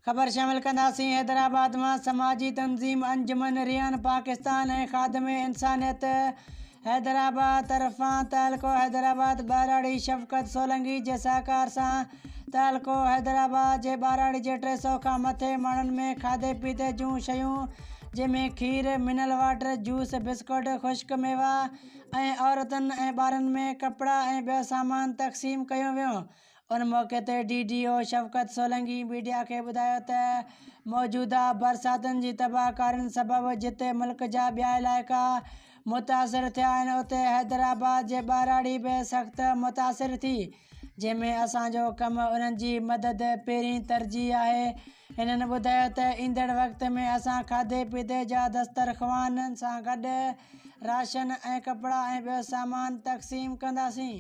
خبر شامل ڪنداسين حيدرآباد مان سماجي تنظيم انجمن ريان پاڪستان ۽ خادم انسانيت حيدرآباد طرفان تعلقو حيدرآباد ٻهراڙي شفقت سولنگي جي سهڪار سان تعلقو حيدرآباد جي ٻهراڙي جي 300 کان مٿي ماڻهن ۾ کاڌي پيتي جون شيون جنهن ۾ کير، منرل واٽر، جوس، بسڪوٽ، خشڪ ميوا ۽ عورتن ۽ ٻارن ۾ ڪپڙا ۽ ٻيو سامان تقسيم ڪيو ويو. ان موقعي تي D D O Shafqat Solangi media کي ٻڌايو ته موجوده برساتن جي تباهه ڪارين سبب جتي ملڪ جا ٻيا علائقا متاثر ٿيا آهن اتي حيدرآباد جي ٻهراڙي به سخت متاثر ٿي جنهن ۾ اسان جو ڪم انهن جي مدد پهرين ترجيح آهي هنن ٻڌايو ته ايندڙ وقت ۾ اسان کاڌي پيتي جا دسترخوانن سان گڏ راشن ۽ ڪپڙا ۽ ٻيو سامان تقسيم ڪنداسين.